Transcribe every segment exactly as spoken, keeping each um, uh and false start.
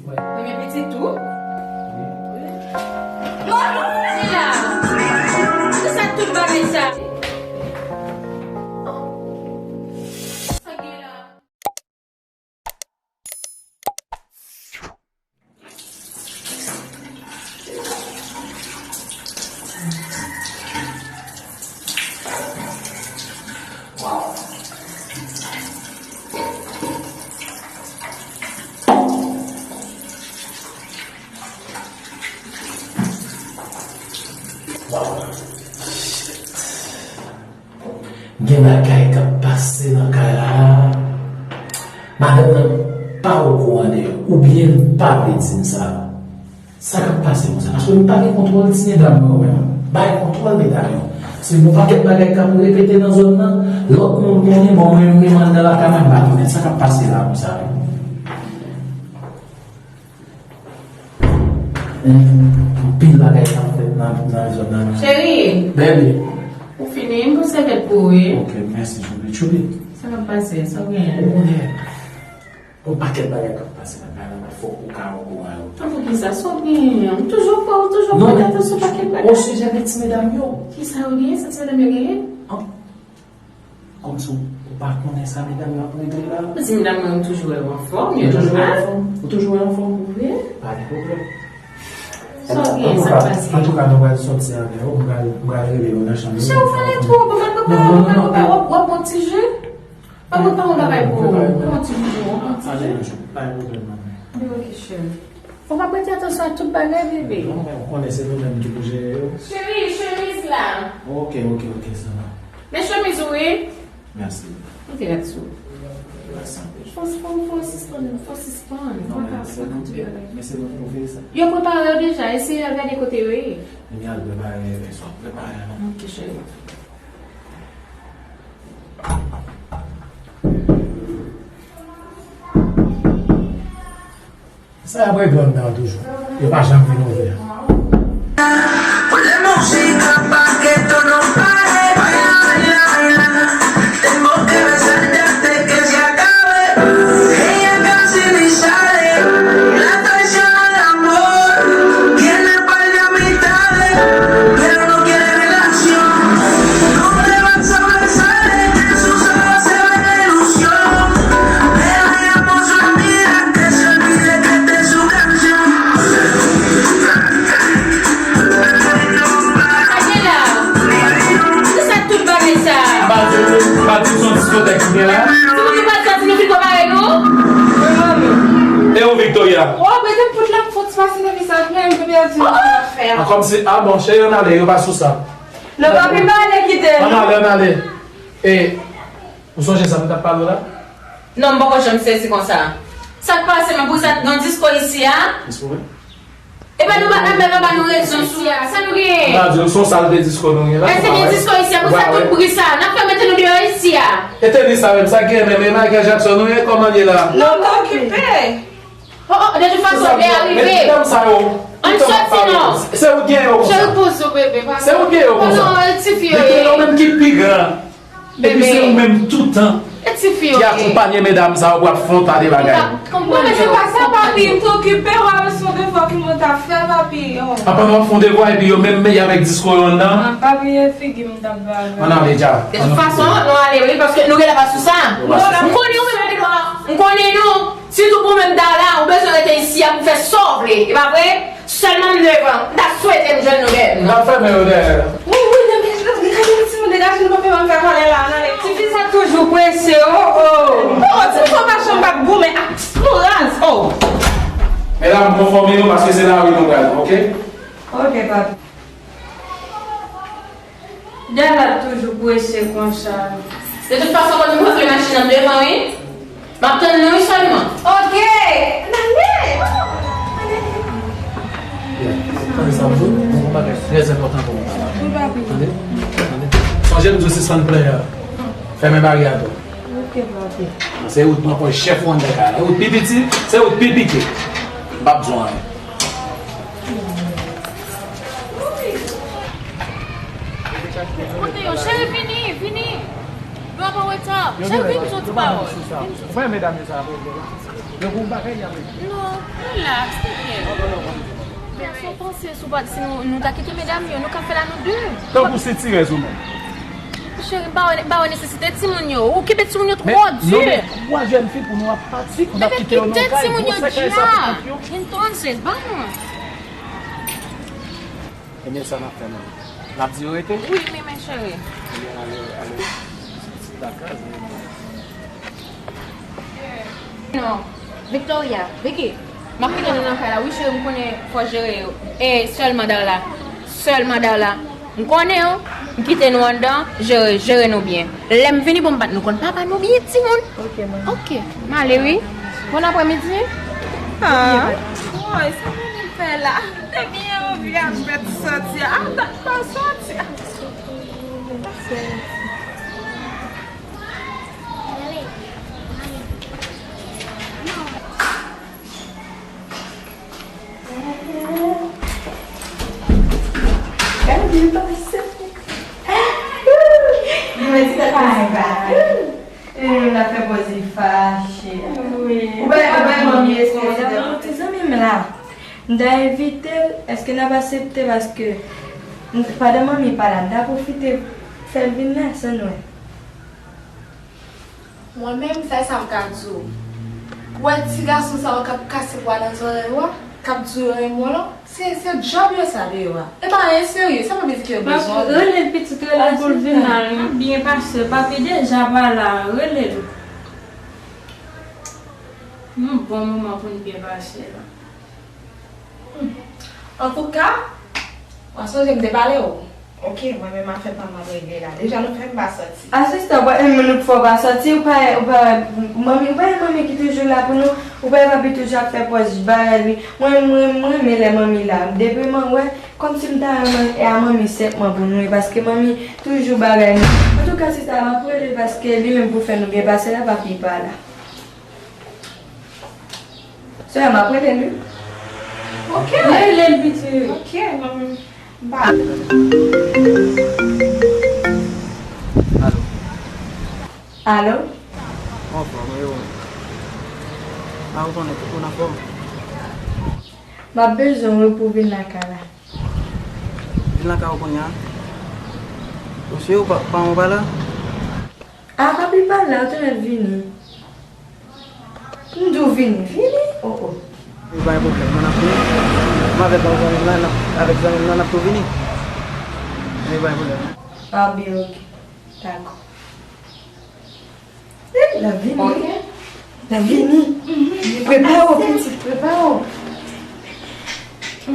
Premye pitit tou? Wi. Bon, bon, se la. Kisa tout bagay sa? Sa gen la? Gen bagay k ap pase nan kay la. Madanm nan pa okouran de yo, oubyen l pa vle di m sa. Sa k ap pase konsa? Paske m pa gen kontwòl ti medam yo menm. M pa gen kontwòl medam yo. Se yon pakèt bagay k ap repete nan zòn nan. Lòt moun konnen, bon, mwen menm al nan lakay mwen, m pa konnen sa k ap pase la konsa. Anpil bagay k ap fèt nan, nan zòn nan. Cheri! Baby! Ou fini? M pou sèvyèt pou ou, wi. Ok, mèsi, Choubi. Choubi! Sa k ap pase? Sa w genyen? Ou konnen, yon pakèt bagay k ap pase nan kay la, men fòk ou ka okouran yo. Tankou kisa? Sa w genyen? M toujou kwè, ou toujou fè atansyon pakèt bagay. Non, men, yon sijè de ti medam yo. Kisa yo genyen? Sa ti medam yo genyen? An, Kòmsi w pa konnen sa medam yo ap regle la. Ou di medam mwen, ou toujou wè yo anfòm, yo nòmal. Ou toujou wè yo anfòm? Ou toujou wè yo anfòm? Wi. Pa gen pwoblèm. Sa w gen, sa k pase? Antouka, nou pral sòti avè yo, m pral, m pral rele yo nan chanm yo. Chè, ou pale twòp, ou pa, ou pa, ou pa, w ap, w ap bwè ti ji? Pa, pa, pa, yon bagay pou ou, pran ti ji pou ou, pran ti ji. Pa gen pwoblèm, manmi. Oke, chè. Ou pa prete atansyon a tout bagay, bebe. Non, men ou konnen se nou menm ki pou jere yo. Cheri, chemiz la. Ok, ok, ok, sa va. Men chemiz ou, wi. Mèsi. Mete rad sou ou. Mèsi anpil. Fò, fò, fò sispann, fò sispann. Non, men se nou, men se nou ki pou fè sa. Yo prepare yo deja, eseye al gade kote yo ye. Ebyen, al prepare, men sa w prepare a, non. Ok, cheri. Sa y ap regle anndan an toujou. Yo pa janm vin ouvè. Ponle música pa que esto no pare. Baila, baila, baila. Tengo que besarte antes que se acabe. Ella casi ni sale. La traicionó el amor. Tiene par de amistades, pero no quiere relación. No te vas a besar, en sus ojos se ve la ilusión. Pero ella por su amiga que se olvide que esta es su canción. Sa gen la? Kisa tout bagay sa? M pa di w, m pa di w se yon diskotèk ki gen la. Se nou ki pa di sa, se nou ki konpare nou? Wi, manmi. E ou, Victoria? Oh, mete m fout la, fout pase nan vi sa, men m pèdi nan afè a. Ah, kòmsi, ah bon, cheri, ann ale, yo pa sou sa. Non, papi, m pa ale, kite m. Ann ale, ann ale. E, ou sonje sa m t ap pale w la? Non, m poko janm sezi konsa. Sa k pase, men pou sa t gen disko isi a? Disko, wi. Epa nou pa nan menm, epa nou rezon sou sa nou genyen. M ta di w, se yon sal de disko nou gen la. Èske gen disko isi a? Pou sa tout bri sa? N ap fè mete nou deyò isi a. E tenis sa menm, sa k genyen menm? E Michael Jackson nou ye? Kòman n ye la? Non, pa okipe. Oh, oh, de tout fason, lè a rive. Ann soti non. Se ou k genyen yo konsa. Cheri, poze w, bebe, pa. Se ou k genyen yo konsa. Oh non, e tifi yo ye. Yo menm ki pi gran. Epi se ou menm toutan ki akonpanye medam sa yo pou ap fè yon ta de bagay. Bon, men se pa sa, papi, m te okipe, w ap fè yon devwa ki mwen t ap fè, papi. Apa w ap fè yon devwa epi yo menm mete avèk disko yo anndan? Ah, papi, e figi m t ap ba avè. Ann ale, dja. De tout fason, nou ale, wi, paske nou genlè pa sou sa. M konnen ou menm, m konnen nou. Sitou pou menm ta la, ou bezwen rete isi a pou fè sa w vle, e pa vre? Sèlman m nèf an, m ta swete m jwenn nou dèyè m nan. N ap fèmen yo dèyè. Wi, wi, degaje, degaje, degaje, nou pa fè m fè kòlè la, ann ale. Tifi sa toujou prese, oh, oh. Oh, oh, tifi sa pa janm pa goumen, ah, nou raz, oh. Medam, konfòme nou paske se lari nou pral, ok? Ok, papi. Dada toujou prese konsa. De tout fason, kote m rantre machin nan devan, wi. M ap tann nou, wi, sèlman. Ok. N ale. Tande sa m di w, gon bagay trè enpòtan pou mwen. Wi, papi. Tande? Tande? Sonje m di w sispann plenyen. Fèmen baryè a tou. Ok, papi. Se ou t pran pòz chèf ou anndan kay la. Ou t pi piti, se ou t pi pike. M p ap di w anyen. Kote yo? Cheri, vini, vini. Yo An reta. Chak vin sou ti pawòl. Ou pa wè medam yo sa ap regle la? Yo gon bagay y ap regle. Non, relax, tranquille. Gason panse sou pa, si nou, nou ta kite medam yo, nou ka fè la nou de. Tankou sitirèz ou menm. Cheri, m pa wè, m pa wè nesesite timoun yo. Ou kenbe timoun yo twò di. Men, non, men twa jèn fi pou nou ap pati, pou n ap kite yo nan kay, gwosè kay sa pou kont yo. Entonces, vamos. Ebyen, sa n ap fè menm? N ap di yo rete? Wi, wi, men cheri. Ebyen, ale, ale. Ti lakay, men. Non. Victoria, Vicky, m ap kite nou nan kay la. Wi, cheri, m konnen fò jere yo. E sèlman Darla. Sèlman Darla. M konnen w, m kite nou anndan, jere, jere nou byen. Lè m vini pou m bat nou konn papa nou byen, timoun. Ok, manmi. Ok, m ale, wi. Bon aprèmidi. Ah. Woy, sa vini fè la. M te byen anvi ak bèt sòti a. Ah, dat pa sòti a. Gade byen pase. Li mèt se pa va. Li menm l ap fè pòz li fache. Wi. Ou bay, ou bay manmi eksperyans. Ti zanmi m la. M ta envite l, èske n ap aksepte? Paske m, pandan manmi pa la, m ta pwofite fè l vin la, san nou wè. Mwen menm, sèl sa m ka di w. Ou wè ti gason sa yo k ap kase bwa nan zòrèy ou a, k ap di w yo renmen w lan, se, se djòb yo sa deyò a. E pa anyen serye, sa pa vle di ke yo bezwen w. Rele l pitit, rele l pou l vin la. L ap byen pase, papi deja pa la, rele l. Yon bon moman pou n byen pase la. Antouka, mwen sonje m te pale w. Ok, mwen menm afè pa m ap regle la. Deja nou fè m pa santi. Asistan, ou pa, nou fè w pa santi, ou pa, ou pa, manmi, ou pa manmi ki toujou la pou nou, ou pa papi toujou ap fè pòz bagay li. Mwen, mwen, mwen renmen lè manmi la. Depi mwen wè, kòmsi m ta renmen e a manmi senpman pou nou, e paske manmi toujou bagay nou. Antouka, sista, m ap rele l paske li menm pou fè nou byen pase la, papi pa la. Sè, m ap rele l, wi. Ok. Rele l, pitit. Ok, m, m pa. Alo. Alo? Anfòm, e ou? A, ou konnen, tout moun anfòm? M ap bezwen w, wi, pou w vin lakay la. Vin lakay ou kounye a? Ou si ou pa, pa, ou pa la? A, papi pa la, ou te mèt vini. M di w vini, vini. Oh, oh. Wi, pa gen pwoblèm, mwen ap vini. Mwen avèk zanmi m nan, n ap, avèk zanmi m nan, n ap tou vini. Wi, pa gen pwoblèm. A, byen, ok. Dakò. Wi, l ap vini. Ok. L ap vini. Prepare w, pitit, prepare w.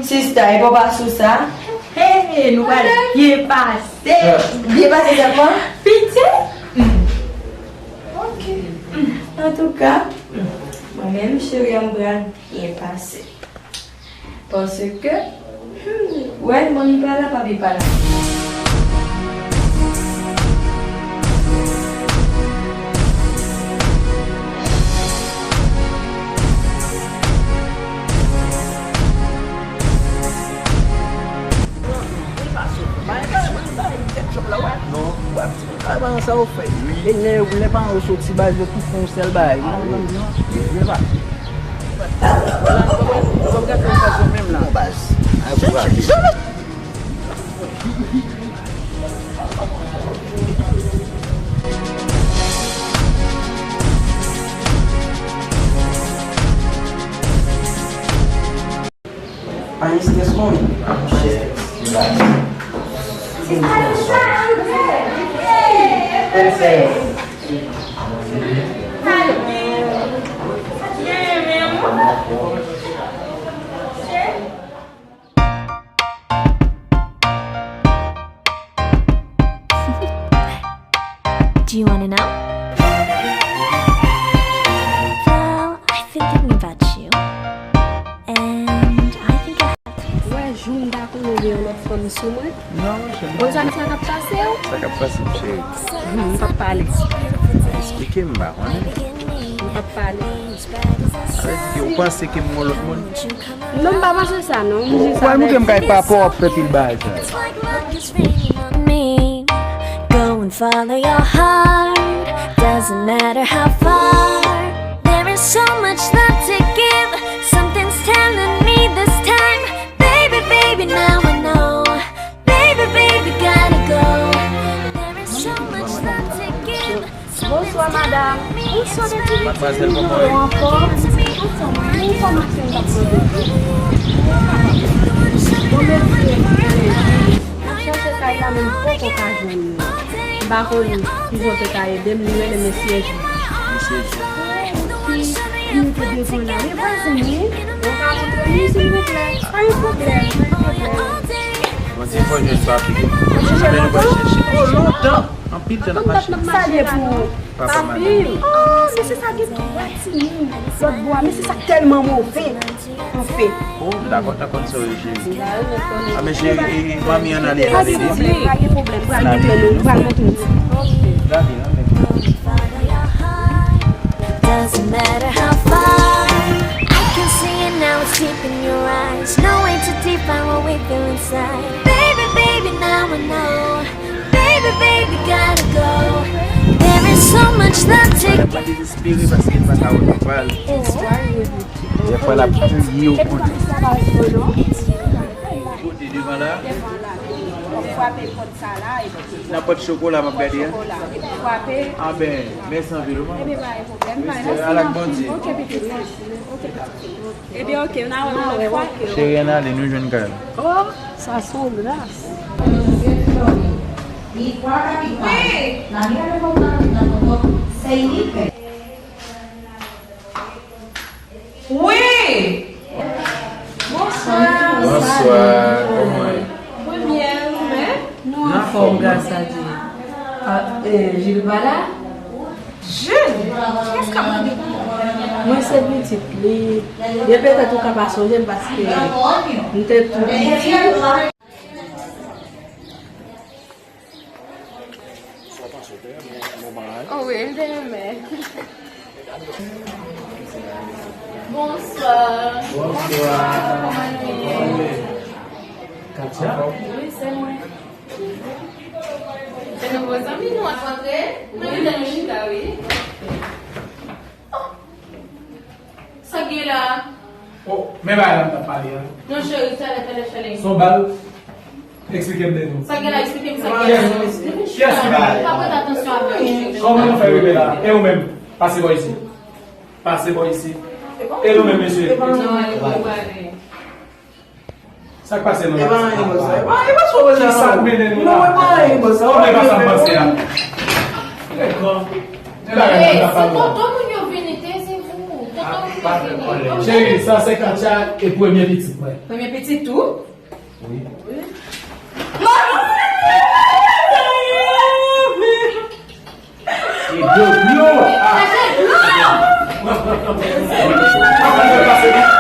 Sista, e pa w pa sou sa? Hey, nou pral byen pase. Byen pase sèlman? Pitit? Ok. Antouka, mwen menm, cheri a, m pral byen pase. Paske, hmm, wè, manmi pa la, papi pa la. Non, ou pa ti bagay sa ou fè. E lè, lè paran yo soti baz yo tou fè yon sèl bagay. Non, non, non. Vle pa. Ou pa gate okazyon menm la. Bon, baz. Ay, kouraj. Pa gen strès non, wi. Pa gen strès. Relax. Do you wanna know? Well, I've been thinking about you. And I think I have to. Wè, jou m ta konnen gen yon lòt fanm sou mwen. Non, cheri. Konn sa, sa k ap pase w? Sa k ap pase m, cheri? Hmm, m p ap pale. Eksplike m, m pa konnen. M p ap pale. Sa vle di ke ou panse ke m gon lòt moun? Non, m pa panse sa, non. M jis avèti. Ou pa montre m kay papa w ap fè pil bagay sa. Go and follow your heart. Bonswa, madanm. Bonswa, ti pitit. Madmwazèl, kòman w ye? Ou anfòm? Anfòm, wi. Yon enfòmasyon m t ap mande. Bon, mèsi. M ap chèche kay la, men m poko ka jwenn li. M pa konn kijan w te ka ede m, li rele Mesye Jan. Mesye Jan. Ki, ki te devan la. Wi, vwazen, wi. Ou ka montre m li, silvouplè? Pa gen pwoblèm, pa gen pwoblèm. Bon, se fò jwenn papi. Chèche lontan? Oh, lontan. Anpil tan n ap mache. Sa ye pou ou? Papa, madanm. Oh, mesye sa gen twa timoun. Lòt bò a, mesye sa tèlman move. Anfen. Oh, m dakò, ta konn sa w ye, cheri. A, men cheri, e, e, manmi an ale, ale, ale. Pa gen pwoblèm, pa gen pwoblèm. M pral montre nou, m pral montre nou. Gade, non, men. Doesn't matter how far. I can see it now, it's deep in your eyes. No way to define what we feel inside. Baby, baby, now I know. Baby, baby, gotta go. There is so much love to give. Madam pa dezespere paske l pa ka wè papa l. Dèfwa l ap touye w kote. Kote devan la? Nan pòt chokola m ap gade a? Frape. A ben, mèsi anpil, wi, manman. Ebyen, pa gen pwoblèm. Respè, al ak Bondye. Ok, pitit, mèsi. Ok, pitit. Ebyen, ok, n a wè nou lòt fwa. Cheri, ann ale, nou jwenn kay la. Oh, sa se yon gras. Wi! Bonswa. Bonswa, kòman w ye? Mwen byen, ou menm? Nou anfòm, gras a Dye. Ah, eh, Jil pa la? Jil? Kiyès k ap mande pou mwen? Mwen se pitit li. Gen petèt ou ka pa sonje m paske m te tou piti. Oh wi, m te renmen. Bonswa. Bonswa. Kòman nou ye? Katia? Wi, se mwen. Se nouvo zanmi nou ap rantre. Nou gentan nou chita, wi. Oh! Sa k gen la? Oh, men bagay la m t ap pale a. Non, cheri, talè, talè, talè. Son bal. Eksplike m de nou. Sa k gen la, eksplike m sa k gen la. Kiyès, kiyès ki bay? Pa prete atansyon avè m. Kòman nou fè rive la? E ou menm? Pase bò isit. Pase bò isit. E nou menm, mesye? Non, e nou pale. Sa k pase nou la? E pa anyen, bòs la. E pa, e pa sa, bòs la. Kisa k mennen nou la? Non, e pa anyen, bòs la. Kòman e pa sa m panse a? Lè gran. E bagay la, se tonton moun yo vini, teze w. Tonton moun yo vini. Cheri, sa se Katia e premye pitit mwen. Premye pitit tou? Wi. E dlo pou yo. Ah. Pase dlo. Pase dlo.